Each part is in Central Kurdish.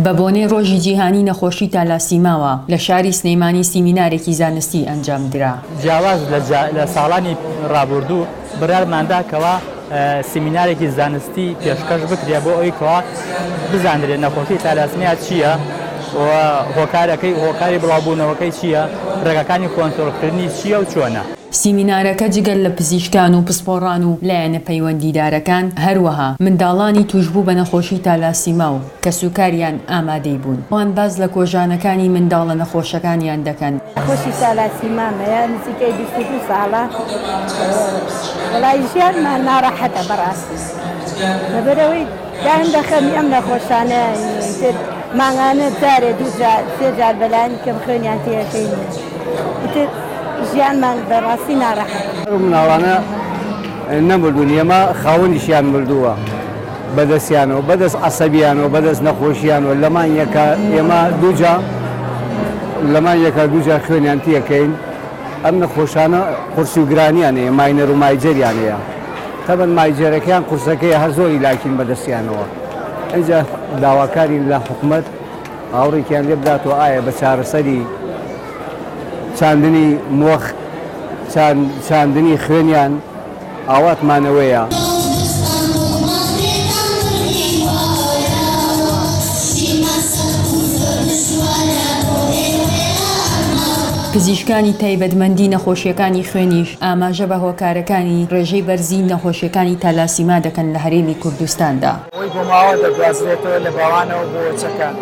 بە بۆنەی ڕۆژی جیهانی نەخۆشی تالاسیماوە لە شاری سلێمانی سیمینارێکی زانستی ئەنجامدرا. جیاواز لە ساڵانی ڕابوردوو بڕیارماندا کەوا سیمینارێکی زانستی پێشکەش بکرێت بۆ ئەوەی کەوا بزانرێت نەخۆشی تالاسمیا چییە و هۆکارەکەی هۆکاری بڵاوبوونەوەکەی چییە، ڕێگاکانی کۆنترۆڵکردنی چییە و چۆنە. سیمینارەکە جگە لە پزیشکان و پسپۆڕان و لایەنە پەیوەندیدارەکان، هەروەها منداڵانی تووشبوو بە نەخۆشی تالاسیما و کەسوکاریان ئامادەی بوون. ئەوان باس لە کۆژانەکانی منداڵە نەخۆشەکانیان دەکەن. نەخۆشی تالاسیمام هەیە نزیکەی 22 ساڵە، وەڵایی ژیانمان ناڕەحەتە بەڕاستی لەبەرئەوەی دایم بە خەمی ئەم نەخۆشانەین ئیتر مانگانە جارێ دوو جار سێ جار بەلایەنی کەم خوێنیان تێئەکەین ئیتر ژیانمان بەڕاستی ناڕەحەتە. ئەو مناڵانە نەمردوون ئێمە خاوەنیشیان مردووە بەدەستیانەوە بەدەست عەسەبیانەوە بەدەست نەخۆشیانەوە لە مانگێکا ئێمە دووجا لە مانگێکا دووجار خوێنیان تیەکەین ئەم نەخۆشانە قورسی و گرانیان هەیە minor و major یان هەیە تەبەن major ەکەیان قورسەکەی هەر زۆری لاکین بەدەستیانەوە ئینجا داواکارین لە حکومەت ئاوڕێکیان لێ بداتەوە ئایا بە چارەسەری چاندنی مۆخ چاندنی خوێنیان ئاواتمان ئەوەیە. پزیشکانی تایبەتمەندی نەخۆشییەکانی خوێنیش ئاماژە بە هۆکارەکانی ڕێژەی بەرزی نەخۆشیەکانی تالاسیما دەکەن لە هەرێمی کوردستاندا. ئەوەی بۆ ماوە دەگوازرێتەوە لە باوانەوە بۆ وەچەکان.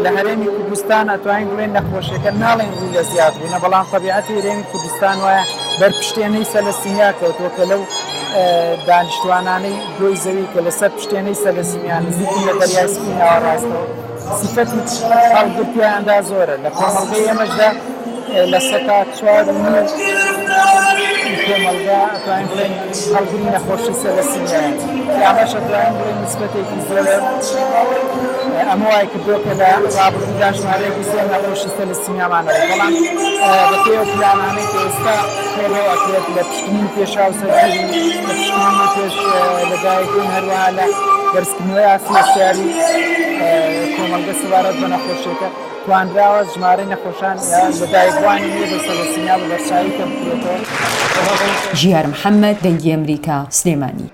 لە هەرێمی کوردستان ئەتوانین بڵێن نەخۆشیەکە ناڵێن ڕووی لە زیاد بوونە، بەڵام تەبیعەتی هەرێمی کوردستان وایە بەر پشتێنەی سەلەسیمیا کەوتووە کە لەو دانیشتوانانەی گۆی زەوی کە لەسەر پشتێنەی سەلەسیمیا نزیکن لە دەریای سپی ناوەڕاستەوە سیفەتی هەڵگر تیایاندا زۆرە. لە کۆمەڵگەی ئێمەشدا 4.5% کۆمەڵگا ئەتوانین بڵێین هەڵگری نەخۆشی سەلەسیمیایە کە ئەمەش ئەتوانین بڵێین نیسبەتێکی زۆرە. ئەمە وای کردووە کە لە ڕابردوودا ژمارەیەکی زۆر نەخۆشی سەلەسیمیامان هەبوو، بەڵام بەپێی ئەو پلانانەی کە ئێستا پەیڕەو ئەکرێت لە پشکنین پێش هاوسەرگیری، لە پشکنینی پێش لەدایکبوون، هەروەها لە بەرزکردنەوەی ئاستی هەستیاری کۆمەڵگە سەبارەت بە نەخۆشیەکە، توانراوە ژمارەی نەخۆشان یا لەدایکبووانی نوێ بە سەلەسیمیا بە بەرچاوی کەم بکرێتەوە. ژیار محەمەد، دەنگی ئەمریکا، سلێمانی.